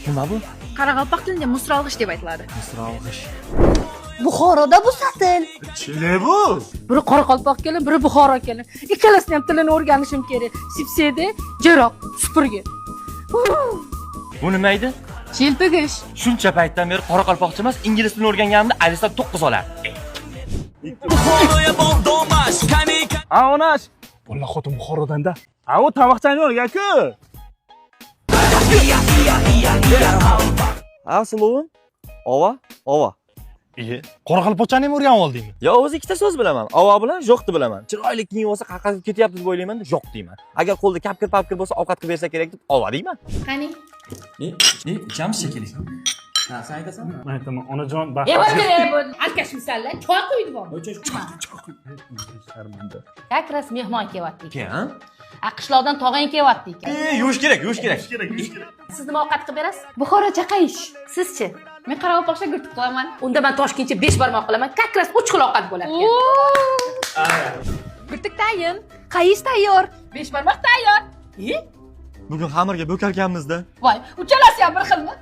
Nima bu? Qoraqalpoq tilida musralg'ish deb aytiladi. Musralg'ish. Buxoroda bu satil. Chile bu. Biri qoraqalpoq kelin, biri Buxoro kelin. Ikkalasini ham tilini o'rganishim kerak. Sipsedi, jiroq, supurgi. Bu nima edi? Chelpigish. Shuncha paytdan beri qoraqalpoqcha emas, ingliz tilini o'rganganimda Alisa 9 olardi. Ha, onash. Bola xotin Buxorodan-da. Ha, u tomoqchani olgan-ku. Ha, suluvim? Ova, ova. Iye, qoraqalpoqchani ham o'rganib oldingmi? Yo, o'zi ikkita so'z bilaman. Ova bilan yo'qni bilaman. Chiroyli kiyim olsa qaqasib ketyapti deb o'ylayman, yo'q deyman. Agar qo'lda kapkir papkir bo'lsa, ovqat qilib bersa kerak deb ova deyman. Qani? E, ichamiz shekilli. Ha, sen aytasanmi? Men aytaman, onajon E, bu alkashmisanlar, choy quydi bu. Sharmanda. Как раз mehmon kelyapti ekan. Kim? A, qishloqdan tog'ang kelyapti ekan. E, yuvish kerak, yuvish kerak. Kerak, yuvish kerak. Siz nima ovqat qilib berasiz? Buxorocha qayish. Sizchi? Men qoraqalpoqcha gurtuk qilaman. Unda men toshkentcha 5 barmoq qilaman. Как раз 3 xil ovqat bo'ladi. Gurtuk tayin, qayish tayyor. 5 barmoq tayyor. E? Bugun xamirga bo'karkanmiz-da. Voy, uchalasi ham bir xilmi?